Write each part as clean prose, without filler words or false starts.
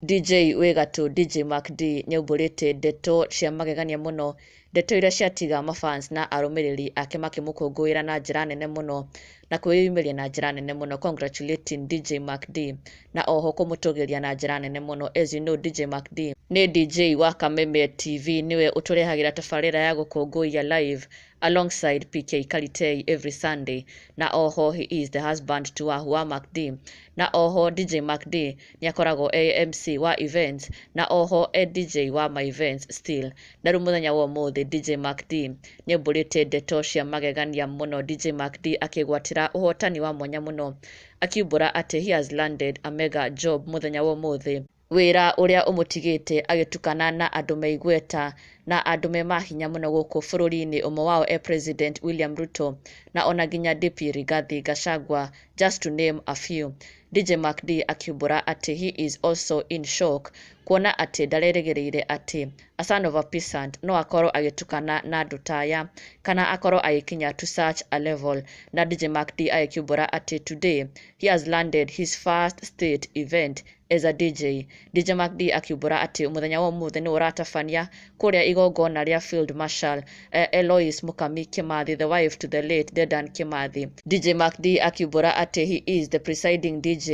DJ wĩ gatũ DJ Mac D nĩaumbũrĩte ndeto cia magegania mũno, ndeto iria ciatiga mafans na arũmĩrĩri ake makĩmũkũngũĩra na njĩra nene mũno na kwĩyumĩria na njĩra nene mũno, congratulating DJ Mac D na oho kũmũtũgĩria na njĩra nene mũno. As you know, DJ Mac D nĩ DJ wa Kameme TV, nĩwe ũtũrehagĩra tabarĩra ya gũkũngũiya live alongside PK Karitei every Sunday, na oho he is the husband to Wahua Mac D, na oho DJ Mac D nĩ akoragwo e MC wa events na oho e DJ wa my events still. Na rĩu mũthenya wa ũmũthĩ DJ Mac D nĩaumbũrĩte ndeto cia magegania mũno, DJ Mac D akĩgwatĩra ũhotani wa mwanya mũno, akiumbũra atĩ he has landed a mega job mũthenya wa ũmũthĩ, wĩra ũrĩa ũmũtigĩte agĩtukana na andũ me igweta na andũ me mahinya mũno gũkũ bũrũri-inĩ, ũmwe wao e President William Ruto na ona nginya DP Rigathi Gachagua, just to name a few. DJ Mac D akiumbũra atĩ he is also in shock kuona atĩ ndarerĩgĩrĩire atĩ a son of a peasant no akorwo agĩtukana na andũ ta aya kana akorwo agĩkinya to such a level. Na DJ Mac D agĩkiumbũra atĩ today he has landed his first state event as a DJ. DJ Mac D akiumbũra atĩ mũthenya wa ũmũthĩ nĩwe ũratabania kũrĩa igongona rĩa Field Marshal Eloise Mukami Kimathi, the wife to the late Dedan Kimathi. DJ Mac D akiumbũra atĩ he is the presiding DJ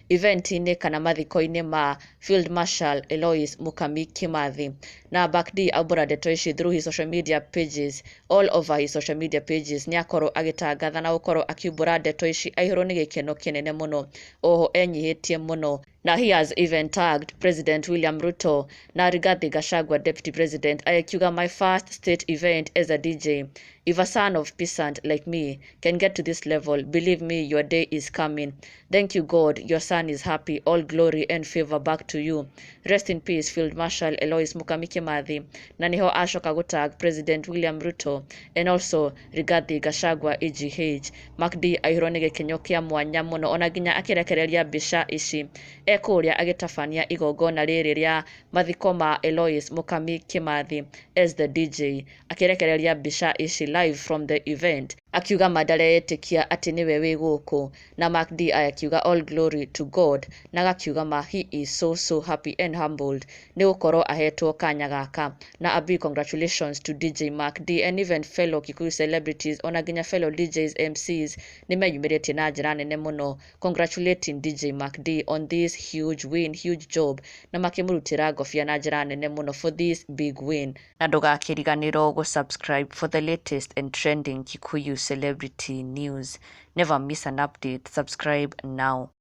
event-inĩ kana mathiko-inĩ ma Field Marshal Eloise Mukami Kimathi. Na Mac D aumbũra ndeto ici through his social media pages, all over his social media pages nĩ akorwo agĩtangatha na gũkorwo akiumbũra ndeto ici aihũrwo nĩ gĩkeno kĩnene mũno, oho enyihĩtie mũno, na he has even tagged President William Ruto na Rigathi Gachagua, Deputy President, akiuga, "My first state event as a DJ. If a son of peasant like me can get to this level, believe me, your day is coming. Thank you, God. Your son is happy. All glory and favor back to you. Rest in peace, Field Marshal Eloise Mukami Kimathi." Na niho acoka gũtag President William Ruto and also Rigathi Gachagua EGH. Mac D aihũrwo nĩ gĩkenyo kĩa mwanya mũno, ona nginya akĩrekereria mbica ici ekũrĩa agĩtabania igongona rĩrĩ rĩa mathiko ma Eloise Mukami Kimathi as the DJ, akĩrekereria mbica ici live from the event, akiuga ma ndareĩtĩkia atĩ nĩwe wĩ gũkũ. Na Mac D akiuga, "All glory to God," na agakiuga ma he is so so happy and humbled nĩ gũkorwo ahetwo kanya gaka. Na a big congratulations to DJ Mac D and even fellow Kikuyu celebrities, ona nginya fellow DJs, MCs nĩ meyumĩrĩtie na njĩra nene mũno congratulating DJ Mac D on this huge win, huge job, na makĩmũrutĩra ngobia na njĩra nene mũno for this big win. Na ndũgakĩriganĩrwo gũ-subscribe for the latest and trending Kikuyu celebrity news. Never miss an update. Subscribe now.